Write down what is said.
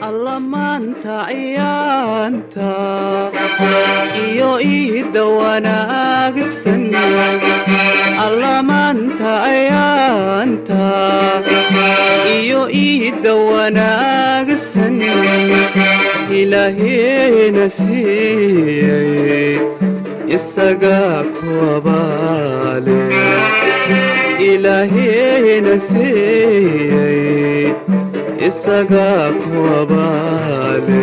Alla maanta ciyaanta iyo iidda wanaagsan, alla maanta ciyaanta iyo iidda wanaagsan ilaahena siiyey, isagaa ku abaale. Ilaahena siiyey, isagaa ku abaale.